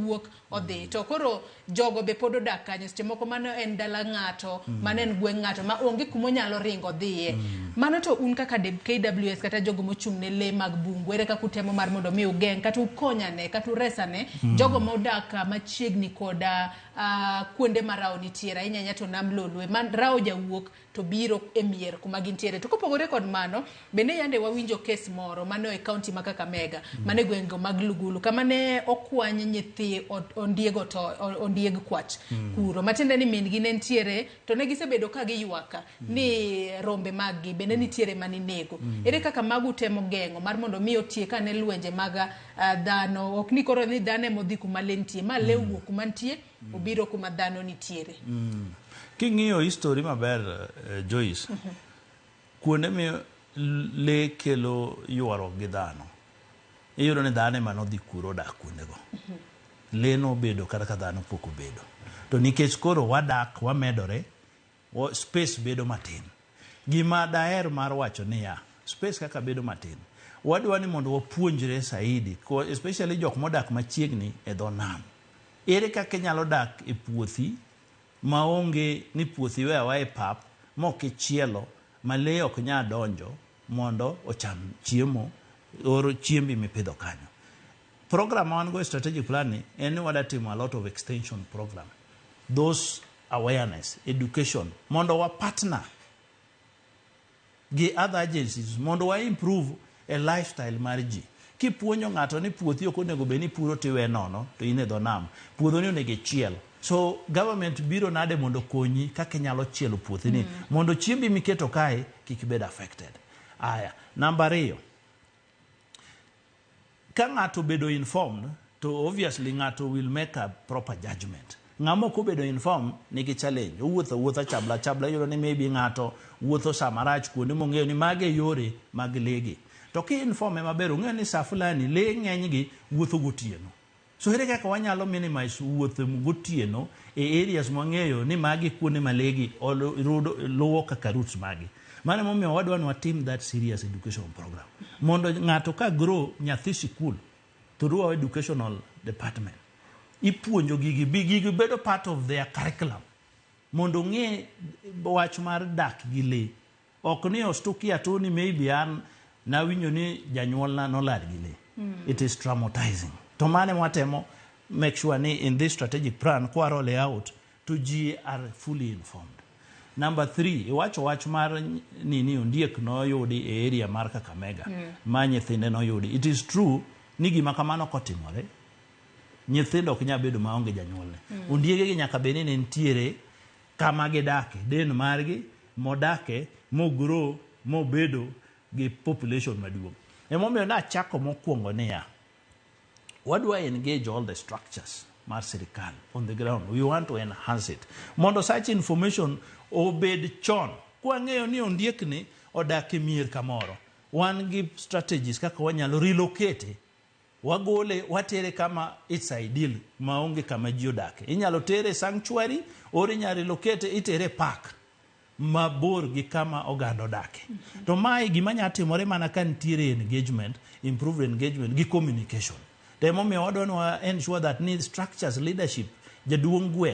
owuok odhi. To koro jogo be pod odak kanyo, seche moko mano en dala ng'ato, mano en gweng' ng'ato ma onge kuma onyalo ringo dhiye. Mano to un kaka KWS kata jogo mochung' ne lee mag bungu, ere kaka utemo mar mondo mi ugeng' kata ukonyane kata uresane jogo modak machiegni koda kuonde ma rao nitiere, ahinya ahinya to nam Lolwe ma rao jawuok to biro e mier kuma gintiere. To kopogore kod mano, bende yande wawinjo kes moro mano e kaunti ma Kakamega, mano e gwenge mag Lugulu, kama ne okwany nyithi ondieg oto, ondieg kwach kuro. Matiende ni min gi ne nitiere, to ne gisebedo ka giywak ni rombe mag gi bende nitiere maninego. Ere kaka mago utemo geng'o mar mondo mi otiek ane lwenje mag dhano? Ok ni koro ni dhano ema odhi kuma lee nitie, ma lee owuok kuma nitie, obiro kuma dhano nitiere. King'iyo history maber, Joyce, kuonde mi lee kelo ywaruok gi dhano, iyudo ni dhano ema nodhi kuro odak kuondego. Lee nobedo kata ka dhano pok obedo. To nikech koro wadak, wamedore, space bedo matin. Gima daher mar wacho niya, space kaka bedo matin, wadwa ni mondo wapuonjre saidi, especially jok modak machiegni e dho nam. Ere kaka inyalo dak e puothi maonge ni puothi iweyo aweya e pap mok ichielo ma lee ok nyal donjo mondo ocham chiemo or chiembi mipidho kanyo. Program ma wan go e strategic plan ni en ni wada timo a lot of extension program. Those awareness, education, mondo wa partner gi other agencies mondo wa improve e lifestyle mar ji. Kipuonjo ng'ato ni puothi ok onego bed ni ipuro tiwe nono to in e dho nam. Puodho ni onego ichiel. So government biro nade mondo okonyi kaka inyalo chielo puothi ni mondo chiembi miketo kae kik bed affected. Aya, namba ariyo, ka ng'ato obedo informed to obviously ng'ato will make a proper judgment. Ng'ama ok obedo informed nigi challenge. Owuotho awuotha chabla chabla, iyudo ni maybe ng'ato wuotho sa marach kuonde mong'eyo ni mage e yore mag lee gi. To ki informe maber, ong'eyo ni sa fulani lee ng'eny gi wuotho gotieno. So ere kaka wanyalo minimize wuoth gotieno e areas mwang'eyo ni magi kuonde ma lee gi luwo kaka routes magi. Mano emomiyo wadwa ni watim that serious education program. Mondo ng'ato ka grow nyathi sikul through our educational department, ipuonjo gigi, bi gigi bedo part of their curriculum. Mondo ong'e wach mar dak gi lee. Ok ni ostukia tu ni maybe an nawinjo ni janyuolna nolal gi lee. It is traumatizing. To mano ema watemo make sure ni in this strategic plan kwa roll out to ji are fully informed. Number 3, iwacho wach mar nini ondiek noyudi e area mar Kakamega ma nyithinde noyudi. It is true ni gima kamano kotimore, nyithindo ok nyal bedo maonge janyuolne. Ondiege gi nyaka bed ni ne nitiere kama gidake, den margi modake, mogrow, mobedo gi population maduong'. Emomiyo nachako mokwongo niya, wadwa engage all the structures mar sirikal on the ground. We want to enhance it. Mondo such information obed chon. Kwang'eyo ni ondiek ni odak e mier kamoro, wan gi strategies kaka wanyalo relocate, wagole watere kama it's ideal maonge kama ji odake. Inyalo tere sanctuary or inyalo relocate itere park mabor gi kama oganda odake. To mae gima nya timore mana ka nitiere engagement, improved engagement gi communication. To emomiyo wadwa ni wa ensure that ni structures, leadership, jaduong' gweng'